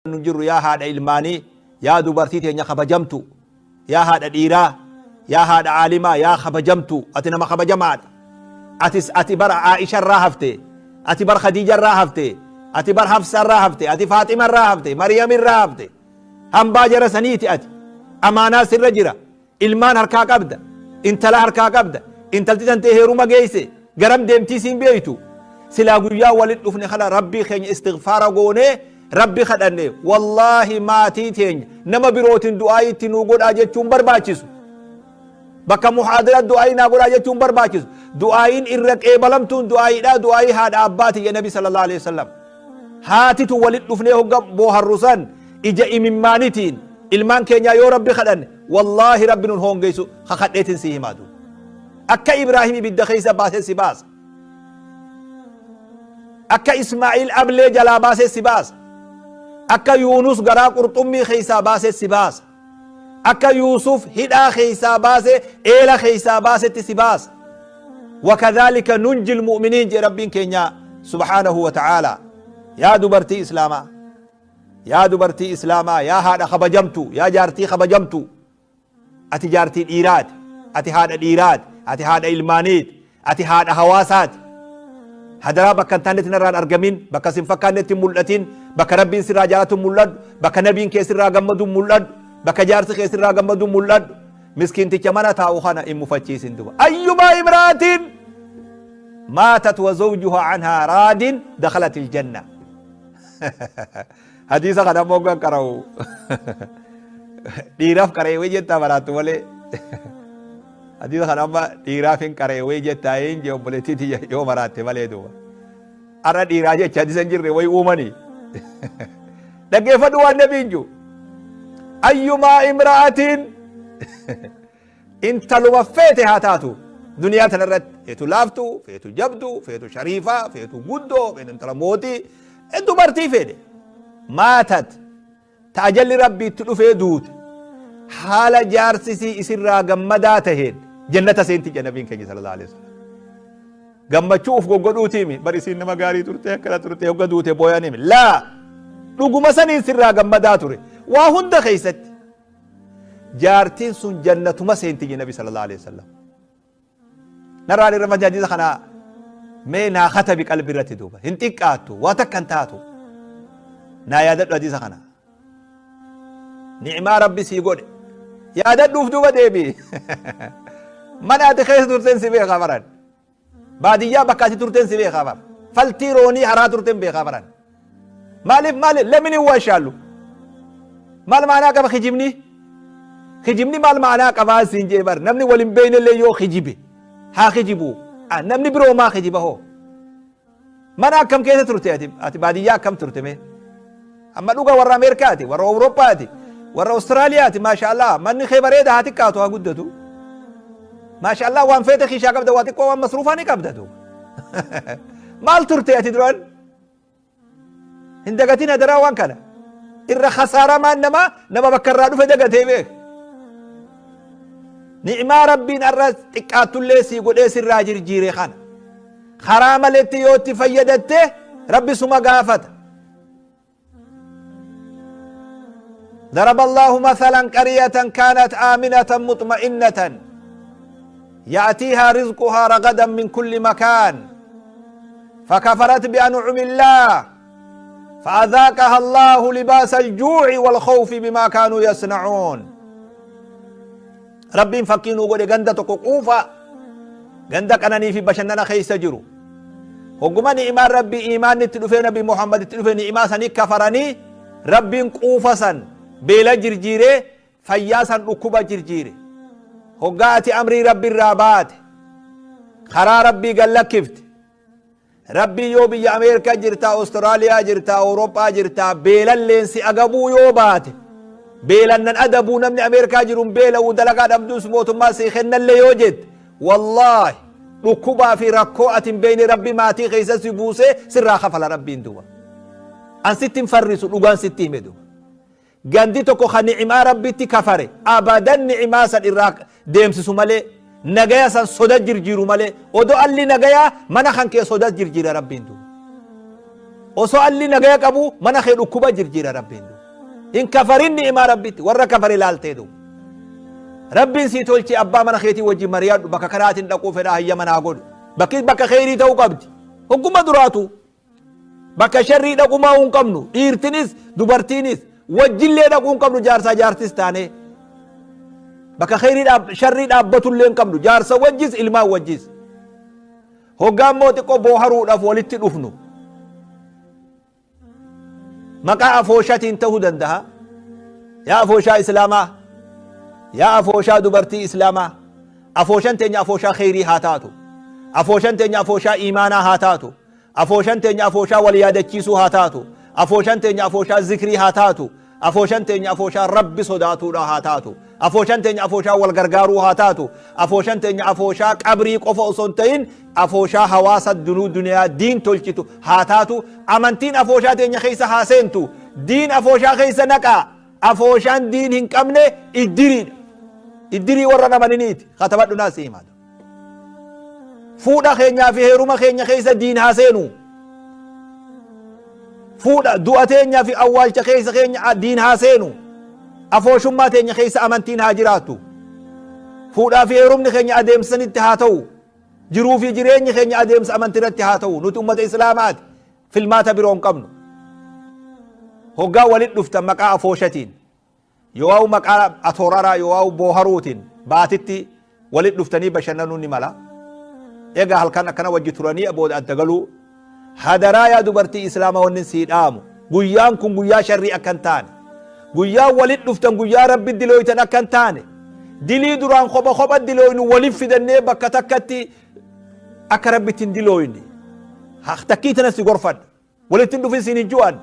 Nu jirru yaa haadha ilmaanii, yaa dubartii teenya kabajamtu, yaa haadha dhiiraa, yaa haadha aalimaa, yaa kabajamtu, ati nama kabajamaadha. Atis ati bara Aisha irraa hafte, ati bar Khadiija irraa hafte, ati bar Hafsa irraa hafte, ati Faaxima irraa hafte, Maryam irraa hafte. Hambaa jara saniiti ati. Amaanaa sirra jira. Ilmaan harkaa qabda. Intala harkaa qabda. Intalti tantee heeruma geeyse. Garam deemtii siin beeytu. Silaa guyyaa walit dhufne kana Rabbii keenya istighfaara goonee Rabbi kadhanne, wallaahi maatii teenya nama birootiin du'aayii itti nuu godhaa jechuun barbaachisu. Bakka muhaadara du'aayii naa godhaa jechuun barbaachisu. Du'aayiin irra qeebalamtuun du'aayiidha, du'aayii haadha abbaati jedhe Nabi sallallahu alaihi wasallam. Haatitu walit dhufnee hogga booharru san ija imimmaanitiin ilmaan keenyaa yoo Rabbi kadhanne, wallaahi Rabbi nun hoongeysu kakadheetiin sii himaa duuba. Akka Ibraahim ibidda keessa baasee si baasa. Akka Ismaa'iil ablee jalaa baasee si baasa. Akka Yuunus garaa qurxummii keessaa baasee si baasa. Akka Yuusuf hidhaa keessaa baasee eela keessaa baasetti si baasa. Wakadhaalika nunjil mu'miniin jedhe Rabbiin keenya subhaanahu wa ta'aalaa. Yaa dubartii Islaamaa. Yaa dubartii Islaamaa, yaa haadha kabajamtu, yaa jaartii kabajamtu. Ati jaartii dhiiraati. Ati haadha dhiiraati. Ati haadha ilmaaniiti. Ati haadha hawaasaati. Hadaraa bakka hin taanetti narraan argamin, bakka sin fakkaannetti hin mul'atin, bakka Rabbiin sirraa jaalatu mul'adhu, bakka nabiin kee sirraa gammadu mul'adhu, bakka jaarsi kee sirraa gammadu mul'adhu. Miskiinticha mana taa'u kana hin mufachiisin duba. Ayyumaa imraatin maatat wa zawjuha anhaa raadin dakhalatil janna. Hadiisa kana ammoo kan qara'u dhiiraaf qara'e wayii jettaa maraattu malee. Hadiisa kana amma dhiiraaf hin qara'e wayii jettaa hin jee obboleettii tiyya yoo maraatte malee duuba. Har'a dhiiraa jecha hadiisa hin jirre wayii uumanii. Dhaggeeffadhu waan nabiin jiru. Ayyumaa imra'atiin intaluma feete haa taatu duniyaa tana irratti feetu laaftuu, feetu jabduu, feetu shariifaa, feetu guddoo, feetu intala mootii, dubartii feete. Maatat ta ajalli rabbii itti dhufee duute haala jaarsisii isirraa gammadaa taheen jannata seenti jedha nabiin keenya sallallahu alaihi wasallam. Gammachuu uf goggodhuutiimi bar isiin nama gaarii turte akkana turte hogga duute booyanimi laa dhuguma saniin sirraa gammadaa ture waa hunda keessatti. Jaartiin sun jannatuma seenti jedhe Nabi sallallahu alaihi wasallam. Narraan irra hadiisa kana mee naa katabi qalbi irratti duuba hin xiqqaattu waa takka hin taatu. Naa yaadadhu hadiisa kana. Ni'maa Rabbi sii godhe. Yaadadhuuf duuba deebi. Mana ati keessa turteen si beekaa baran. Baadiyyaa bakka ati turteen si beekaa bara. Faltii roonii haraa turteen beekaa baran. Maaliif maali lamin hin waashaallu. Maal maanaa qaba kijibni? Kijibni maal maanaa qabaa siin jee bar namni wal hin beeknellee yoo kijibe haa kijibu. Namni biroo maa kijiba hoo? Mana akkam keessa turte ati ati baadiyyaa akkam turte mee? Amma dhuga warra Ameerikaati, warra Awurooppaati, warra Awustiraaliyaati maashaallah manni kee bareeda haa xiqqaatu haa guddatu. Maashaallah waan feete kiishaa qabda waa xiqqoo waan masruufaa ni qabda duuba. Maal turte ati duraan? Hin dagatin hadaraa waan kana. Irra khasaaramaan namaa nama bakka irraa dhufe dagatee beeka. Ni'maa Rabbiin har'a xiqqaattullee sii godhee sirraa jirjiire kana. Karaa maletti yoo itti fayyadatte Rabbi suma gaafata. ضرب الله مثلا قرية كانت آمنة مطمئنة يأتيها رزقها رغدا من كل مكان فكفرت بأنعم الله فأذاقها الله لباس الجوع والخوف بما كانوا يصنعون. Rabbiin fakkii nuu godhe ganda tokko quufa ganda qananii fi bashannana keessa jiru. Hogguma ni'imaan Rabbii iimaanni itti dhufee Nabi Muhammad itti dhufe ni'imaa sanii kafaranii Rabbiin quufa san beela jirjiiree fayyaa san dhukkuba jirjiire. Hoggaa ati amrii Rabbi irraa baate karaa Rabbii gad lakkifte Rabbiin yoo biyya Ameerikaa jirtaa, Austraaliyaa jirtaa, Awurooppaa jirtaa, beelalleen si agabuu yoo baate, beelan nan adabuu namni Ameerikaa jiru hin beela'uu dalagaa dhabduus mootummaa sii kennallee yoo jette, wallaahi dhukkubaa fi rakkoo ati hin beekne Rabbi maatii keessa si buusee sirraa kafala Rabbiin duuba. An sitti hin farrisu dhugaan sitti hime duuba. Gandi tokko ka ni'imaa Rabbitti kafare abadan ni'imaa san irraa deemsisu malee nagaya san soda jirjiiru malee odo alli nagayaa mana kan kee soda jirjiira Rabbiin duuba. Osoo alli nagaya qabu mana kee dhukkuba jirjiira Rabbiin duuba. Hin kafarin ni'imaa Rabbitti. Warra kafare laaltee duuba. Rabbiin sii tolchee abbaa mana keetii wajjin mari'adhu bakka kanaatiin dhaquu fedhaa hayyama naa godhu. Bakki bakka kheyrii ta'uu qabdi. Hogguma duraatu. Bakka sharrii dhaqumaa hin qabnu. Dhiirtinis dubartiinis wajjillee dhaquu hin qabnu jaarsaa jaartis taanee. Bakka kheyrii sharrii dhaabbatullee hin qabnu. Jaarsa wajjis ilmaan wajjis. Hoggaa immoo xiqqoo booharuudhaaf walitti dhufnu. Maqaa afooshatiin ta'uu danda'a. Yaa afooshaa Islaamaa, yaa afooshaa dubartii Islaamaa, afooshan teenya afooshaa kheyrii haa taatu. Afooshan teenya afooshaa iimaanaa haa taatu. Afooshan teenya afooshaa wal yaadachiisuu haa taatu. Afooshan teenya afooshaa zikrii haa taatu. Afooshan teenya afooshaa Rabbi sodaatuudha haa taatu. Afooshan teenya afooshaa wal gargaaruu haa taatu. Afooshan teenya afooshaa qabrii qofa osoo hin ta'in afooshaa hawaasa dunuu duniyaa diin tolchitu haa taatu. Amantiin afooshaa teenya keessa haa seentu. Diin afooshaa keessa naqaa. Afooshaan diin hin qabne iddiriidha. Iddirii warra namaniniiti. Katabadhu naa si himaa. Fuudha keenyaa fi heeruma keenya keessa diin haa seenu. Fuudha du'a teenyaa fi awwaalcha keessa keenya diin haa seenu. Afooshummaa teenya keessa amantiin haa jiraattu. Fuudhaa fi heerumni keenya adeemsanitti haa ta'u. Jiruu fi jireenyi keenya adeemsa amantii irratti haa ta'u. Nuti ummata Islaamaati. Filmaata biroo hin qabnu. Hoggaa walitti dhuftan maqaa afooshatiin. Yoo'aa'u maqaa atooraraa yoo'aa'u booharuutiin baatitti walit dhuftanii bashannanuun ni mala. Egaa halkan akkana wajji turanii booda adda galuu. Hadaraa yaa dubartii Islaamaa wannin sii dhaamu. Guyyaan kun guyyaa sharrii akka hin taane. Guyyaan walit dhuftan guyyaa Rabbi dilooytan akka hin taane. Dilii duraan kopha kopha dilooynu walit fidannee bakka takkatti akka Rabbitti hin dilooyne. Takkii tana si gorfadha. Walitti hin dhufin siin hin ju'an.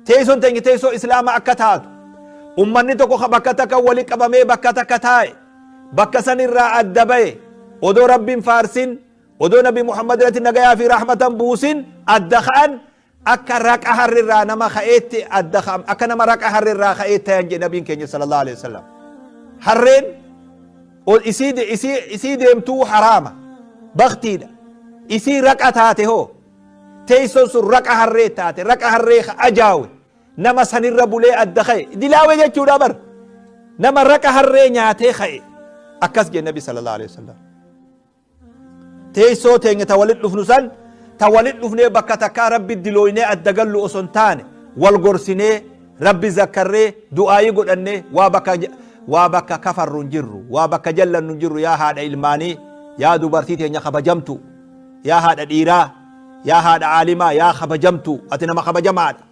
Teessoon teenya teessoo Islaamaa akka taatu. Ummanni tokko ka bakka takka wali qabamee bakka takka taa'e. Bakka san irraa adda baye. Odoo Rabbiin faarsin, odoo Nabi Muhammad irratti nagayaa fi rahmatan buusin adda ka'an akka raqa harrirraa nama ka'eetti adda ka'an akka nama raqa harrirraa ka'eetti tayan jedhe Nabiin keenya sallallahu alaihi wasallam. Harreen Isii deemtuu haraama. Baktiidha. Isii raqa taate hoo? Teessoon sun raqa harree taate. Raqa harree ka ajaawe. Nama sanirra bulee adda ka'e. Dilaawe jechuudha bar. Nama raqa harree nyaatee ka'e. Akkas jedhe Nabi sallallahu alaihi wasallam. Teessoo teenya ta walit dhufnu san ta walit dhufnee bakka takkaa Rabbi dilooynee adda gallu osoo hin taane wal gorsinee Rabbi zakkarree du'aayii godhannee waa bakka waa bakka kafarru hin jirru waa bakka jallannu hin jirru yaa haadha ilmaanii yaa dubartii teenya kabajamtu yaa haadha dhiiraa yaa haadha aalimaa yaa kabajamtu ati nama kabajamaadha.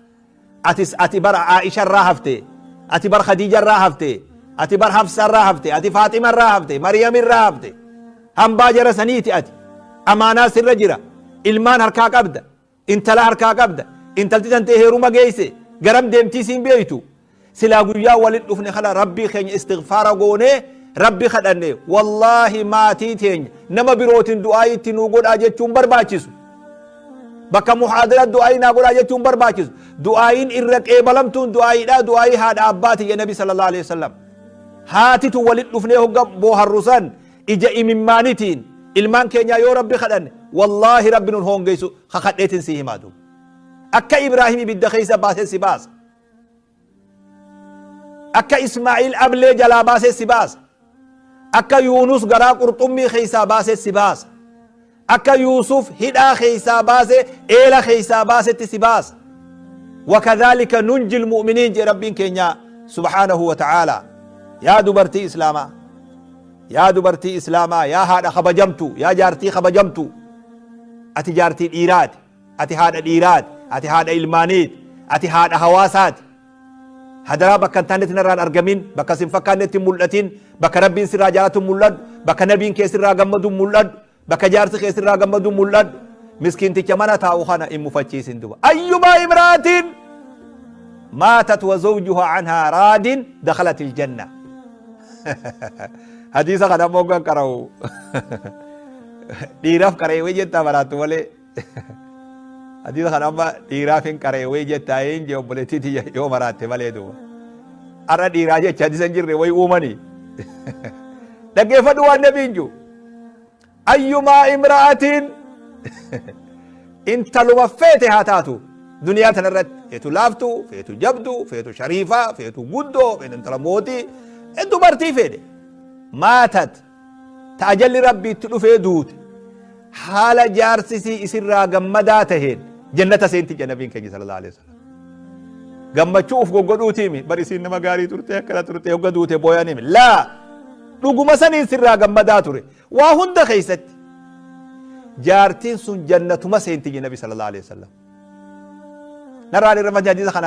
Atis ati bar Aisha irraa hafte, ati bar Khadija irraa hafte, ati bar Hafsa irraa hafte, ati Faaxima irraa hafte, Maryam irraa hafte. Hambaa jara saniiti ati. Amaanaa sirra jira. Ilmaan harkaa qabda. Intala harkaa qabda. Intalti tantee heeruma geeyse. Garam deemtii siin beeytu. Silaa guyyaa walit dhufne kana Rabbii keenya istighfaara goonee Rabbi kadhanne wallaahi maatii teenya nama birootiin du'aayii itti nuu godhaa jechuun barbaachisu. Bakka muhaadara du'aayii naa godhaa jechuun barbaachisu. Du'aayiin irra qeebalamtuun du'aayiidha du'aayii haadha abbaati jedhe Nabi sallallahu alaihi wasallam. Haatitu walit dhufnee hogga booharru san ija imimmaanitiin ilmaan keenyaa yoo Rabbi kadhanne wallaahi Rabbi nun hoongeysu kakadheetiin sii himaa duuba. Akka Ibraahim ibidda keessa baasee si baasa. Akka Ismaa'iil ablee jalaa baasee si baasa. Akka Yuunus garaa qurxummii keessaa baasee si baasa. Akka Yuusuf hidhaa keessaa baasee eela keessaa baasetti si baasa. Wakadhaalika nunjil mu'miniin jedhe Rabbiin keenya subhaanahu wa ta'aalaa. Yaa dubartii Islaamaa. Yaa dubartii Islaamaa yaa haadha kabajamtu yaa jaartii kabajamtu. Ati jaartii dhiiraati. Ati haadha dhiiraati. Ati haadha ilmaaniiti. Ati haadha hawaasaati. Hadaraa bakka hin taanetti narraan argamin, bakka sin fakkaannetti hin mul'atin, bakka Rabbiin sirraa jaalatu mul'adhu, bakka nabiin kee sirraa gammadu mul'adhu, bakka jaarsi kee sirraa gammadu mul'adhu. Miskiinticha mana taa'u kana hin mufachiisin duba. Ayyumaa imraatin maatat wa zawjuha anhaa raadin dakhalatil janna. Hadiisa kana ammoo kan qara'u dhiiraaf qara'ee jettaa baraattu malee. Hadiisa kana amma dhiiraaf hin qara'e wayi jettaa hin jee obboleettii tiyya yoo maraatte malee duuba. Har'a dhiiraa jecha hadiisa hin jirre wayi uumanii. Dhaggeeffadhu waan nabiin jiru. Ayyumaa imra'atiin intaluma feete haa taatu duniyaa tanarratti. Feetu laaftuu, feetu jabduu, feetu shariifaa, feetu guddoo, feetu intala mootii, dubartii fedhe. Maatat ta ajalli Rabbii itti dhufee duute haala jaarsisii isirraa gammadaa taheen jannata seenti jedhe nabiin keenya sallallahu alaihi wasallam. Gammachuu uf goggodhuutiimi bar isiin nama gaarii turte akkana turte hogga duute booyaniimi laa dhuguma saniin sirraa gammadaa ture waa hunda keessatti jaartiin sun jannatuma seenti jedhe nabi sallallahu alaihi wasallam. Narraa irra hadiisa kana.